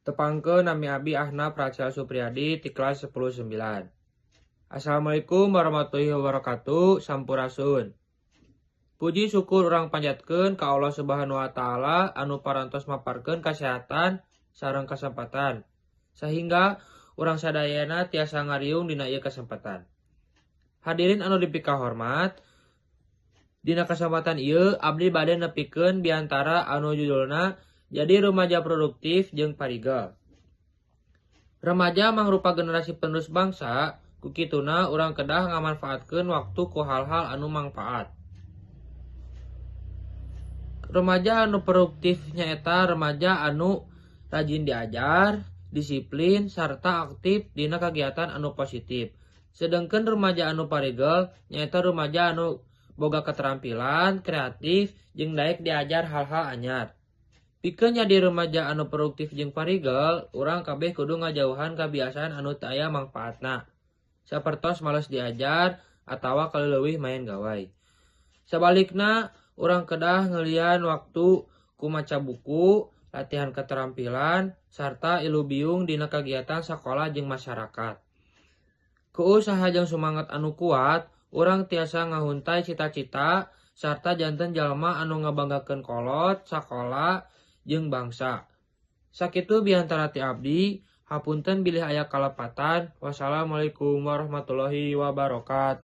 Tepangkeun, nami abdi Ahnaf Rachel Supriyadi ti kelas 10 9. Assalamualaikum warahmatullahi wabarakatuh. Sampurasun. Puji syukur urang panjatkeun ka Allah Subhanahu wa Ta'ala anu parantos maparkeun kasehatan sareng kasempatan sehingga urang sadayana tiasa ngariung dina ieu kesempatan. Hadirin anu dipikahormat, dina kesempatan ieu abdi bade nepikeun biantara anu judulna jadi remaja produktif jeung parigel. Remaja mangrupa generasi penerus bangsa, ku kituna urang kedah ngamanfaatkeun waktu ku hal-hal anu mangfaat. Remaja anu produktif nyaeta remaja anu rajin diajar, disiplin, sarta aktif dina kagiatan anu positif. Sedengkeun remaja anu parigel nyaeta remaja anu boga keterampilan, kreatif, jeung daek diajar hal-hal anyar. Pikeun jadi remaja anu produktif jeung parigel, urang kabeh kudu ngajauhan kabiasaan anu teu aya mangfaatna, sapertos males diajar atawa kaleuleuleuwih maen gawai. Sabalikna, urang kedah ngeulian waktu ku maca buku, latihan keterampilan, sarta ilubiung dina kagiatan sakola jeung masyarakat. Ku usaha jeung sumanget anu kuat, urang tiasa ngahuntay cita-cita sarta janten jalma anu ngabanggakeun kolot, sakola, jeung bangsa. Sakitu biantara ti abdi, hapunten bilih aya kalepatan. Wassalamualaikum warahmatullahi wabarakatuh.